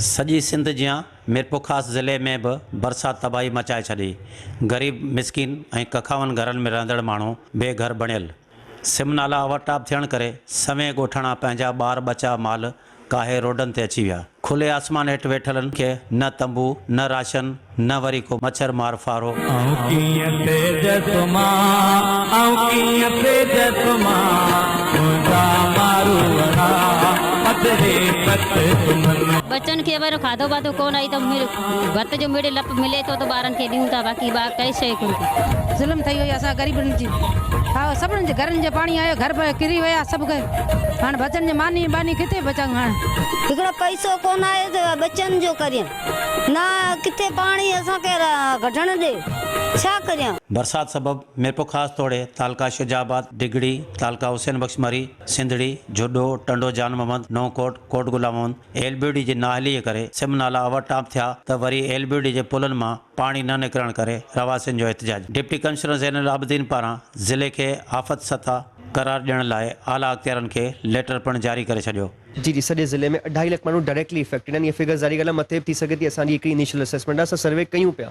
سڄي سنڌ جيان ميرپورخاص ضلعي ۾ به برسات تباهي مچائي ڇڏي، غريب، مسڪين ۽ ڪکاون گهرن ۾ رهندڙ ماڻهو بي گهر بڻيل. سم نالا اوور ٽاپ ٿيڻ ڪري سوين ڳوٺاڻا پنهنجا ٻار ٻچا مال ڪاهي روڊن تي اچي ويا. کلي آسمان هيٺ ويٺلن کي نه تنبو، نه راشن، نه وري ڪو مڇر مار ڦارو. آئون ڪيئن سيج سمهان، آئون ڪيئن سيج سمهان، منهنجا ماروئڙا پڌري پٽ سمهن. ٻچن کي وري کاڌو واڌو ڪونه آئي ته ڀت جو مڙ لپ ملي ٿو ته ٻارن کي ڏيون ٿا باقي ٻا ڪائي شيء ڪونه ٿي. ظلم ٿئي وئي اسان غريبن جي ها سڀني جي گهرن جي پاڻي آيو گهر به ڪري ويا سڀ هاڻ بچن جي ماني ٻاني ڪٿي بچايون هاڻ. هڪڙو پئسو ڪونه آهي ته ٻچن جو ڪريان نه ڪٿي پاڻي اسان کي گهٽڻ ڏي ڇا ڪريان. برسات سبب ميرپورخاص توڙي تعلقا شجاع آباد، ڊگهڙي، تعلقا حسين بخش مري، سنڌڙي، جهڏو، ٽنڊو جان محمد، نئون ڪوٽ، ڪوٽ غلام محمد، ايل بي ڊي جي نااهليء ڪري سم نالا اوور ٽاپ ٿيا ته وري ايل بي ڊي جي پلن مان پاڻي نه نڪرڻ ڪري رهواسين جو احتجاج ڊپٽي ڪمشنر زين العابدين پاران ضلعي کي آفت سطح قرار ڏيڻ لاء اعليٰ اختيارن کي ليٽر پڻ جاري ڪري ڇڏيو. جي جي سڄي ضلعي ۾ اڍائي لک ماڻهو ڊائريڪٽلي افيڪٽيڊ آهن اها فگر ظاهري ڳالهه آهي مٿي به ٿي سگهي ٿي اسان جي هڪڙي انيشل اسيسمينٽ آهي اسان سروي ڪيون پيا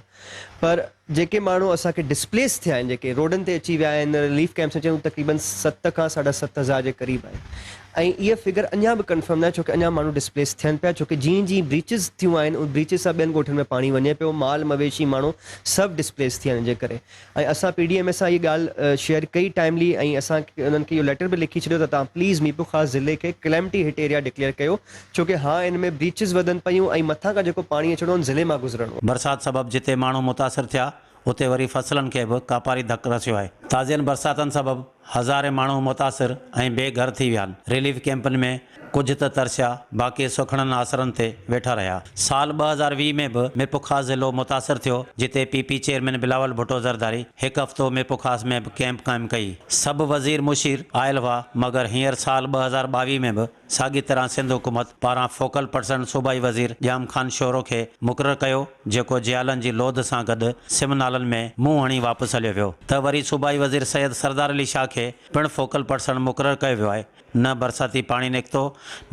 پر جيڪي ماڻهو اسان کي ڊسپليس ٿيا آهن جيڪي روڊن تي اچي ويا آهن رليف ڪيمپس ۾ اچي ويا آهن تقريبن ست کان ساڍا 7000 جي قريب آهن ۽ اها فگر اڃا به ڪنفرم ناهي ڇو ڪي اڃا ماڻهو ڊسپليس ٿين پيا ڇو ڪي جيئن جيئن بريچز ٿيون آهن ان بريچز سان ٻين ڳوٺن ۾ پاڻي وڃي پيو مال مويشي ماڻهو سڀ ڊسپليس ٿيا آهن جي ڪري ۽ اسان پي ڊي ايم اي سان اها ڳالهه شيئر ڪئي ٽائملي ۽ اسان انهن کي اهو ليٽر به لکي ڇڏيو ته توهان پليز ميرپورخاص ضلعي کي ڪليمٽي هٽ ايريا ڊڪليئر ڪيو ڇو ڪي هان ان ۾ بريچز وڌن پيون ۽ مٿان کان جيڪو پاڻي اچڻو ان ضلعي مان گذرڻو آهي. برسات سبب جتي ماڻهو متاثر ٿيا اتي وري فصلن کي به ڪاپاري ڌڪ رسيو آهي. تازين برساتن سبب هزارين ماڻهو متاثر ۽ بي گهر ٿي ويا آهن. رليف ڪئمپن ۾ ڪجهه ته ترسيا باقي سکڻن آسرن تي ويٺا رهيا. سال 2020 ۾ به ميرپورخاص ضلعو متاثر ٿيو جتي P P chairman Bilawal Bhutto Zardari هڪ هفتو ميرپورخاص ۾ به ڪئمپ قائم ڪئي. سڀ وزير مشير آيل هئا مگر هينئر سال 2022 ۾ به ساڳي طرح سنڌ حڪومت پاران فوڪل پرسن صوبائي وزير ڄام خان شورو کي مقرر ڪيو جيڪو جيالن جي لوڌ سان گڏ سم نالن ۾ منهن هڻي واپس هليو ويو ته وري صوبائي وزير سيد سردار علي شاهه کي پڻ فوڪل پرسن مقرر ڪيو ويو آهي نه برساتي پاڻي نڪتو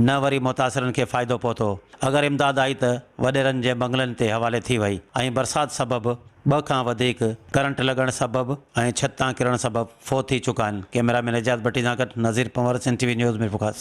نه وري متاثرن کي فائدو پهتو اگر امداد آئي ته وڏيرن جي بنگلن تي حوالي ٿي وئي ۽ برسات سبب ٻه کان وڌيڪ ڪرنٽ لڳڻ سبب ۽ ڇت تان ڪرڻ سبب فوت ٿي چڪا آهن ڪئميرا مين اعجاز ڀٽي سان گڏ Nazir Panhwar Sindh T V news Mirpurkhas.